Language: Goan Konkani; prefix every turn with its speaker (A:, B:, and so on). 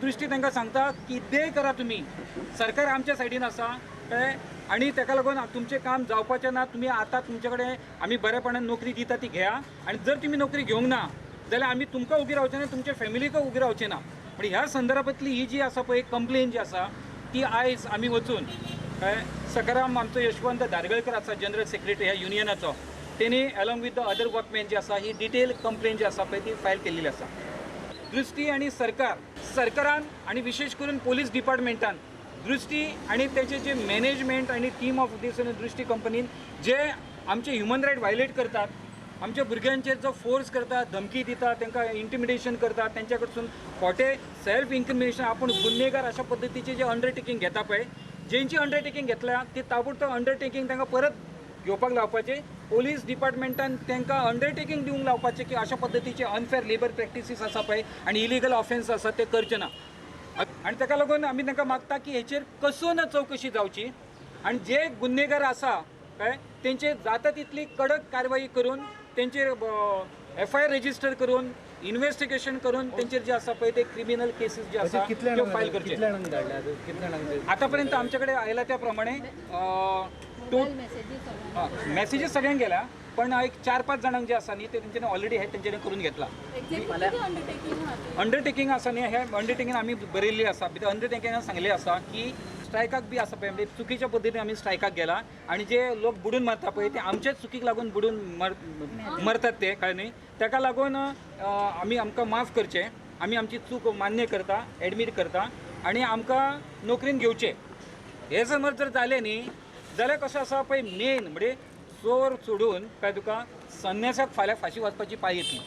A: दृश्टी तांकां सांगता कितेंय करा तुमी, सरकार आमच्या सायडीन आसा, कळ्ळें? आनी ताका लागून तुमचें काम जावपाचें ना. तुमी आतां तुमचे कडेन आमी बरेपणान नोकरी दिता ती घेया आनी जर तुमी नोकरी घेवंक ना जाल्यार आमी तुमकां उगी रावचे ना, तुमच्या फॅमिलीकय उगी रावचे ना. पण ह्या संदर्भांतली ही जी आसा पळय कंप्लेन जी आसा ती आयज आमी वचून, कळ्ळें, सकाराम आमचो यशवंत धारगळकर आसा जनरल सेक्रेटरी ह्या युनियनाचो, तेणी along with the other workmen जी आसा ही डिटेल कंप्लेन जी आसा पळय ती फायल केल्ली आसा. दृश्टी आनी सरकार, सरकारान आनी विशेश करून पोलीस डिपार्टमेंटान दृश्टी आनी तेचे जे मॅनेजमेंट आनी टीम ऑफ दीस आनी दृश्टी कंपनीन जे आमचे ह्युमन रायट वायलेट करतात, आमच्या भुरग्यांचेर जो फोर्स करतात, धमकी दितात, तांकां इंटिमिडेशन करतात, तेंच्या कडसून खोटे सेल्फ इन्क्रिमिनेशन आपूण गुन्हेगार अशा पद्दतीचे जे अंडरटेकींग घेता पळय, जेंची अंडरटेकींग घेतल्या ती ताबडतोब अंडरटेकींग तांकां परत घेवपाक लावपाचें. पोलीस डिपार्टमेंटान तांकां अंडरटेकींग दिवंक लावपाचें की अशा पद्दतीचे अनफेर लेबर प्रॅक्टिसीस आसा पळय आनी इलिगल ऑफेन्स आसा ते करचे ना. आनी ताका लागून आमी तांकां मागता की हेचेर कसून चवकशी जावची आनी जे गुन्हेगार आसा, कळ्ळें, तेंचेर जाता तितली कडक कारवाई करून तेंचेर एफआयआर रजिस्टर करून इन्वेस्टिगेशन करून तेंचेर जे आसा पळय ते क्रिमिनल केसीस जे आसा त्यो फायल करचे. आतापर्यंत आमचे कडेन आयला त्या प्रमाणे मॅसेजीस सगळ्यांक गेल्या, पण एक 4-5 जाणांक जे आसा न्ही ते तेंच्यांनी ऑलरेडी हे तेंच्यांनी करून घेतला. अंडरटेकींग आसा न्ही, हे अंडरटेकींग आमी बरयल्ली आसा. भितर अंडरटेकिंगान सांगलें आसा की स्ट्रायकाक बी आसा पळय, म्हणजे चुकीच्या पद्दतीन आमी स्ट्रायकाक गेला आनी जे लोक बुडून मरता पळय ते आमच्याच चुकीक लागून बुडून मरतात ते, कळ्ळें न्ही? ताका लागून आमी आमकां माफ करचें, आमी आमची चूक मान्य करता, एडमीट करता आनी आमकां नोकरीन घेवचें. हे समज जर जालें न्ही जाल्यार कशें आसा पळय, मेन म्हणजे चोर सोडून काय तुका संन्यासाक फाल्यां फांशी वचपाची पाळी येतली.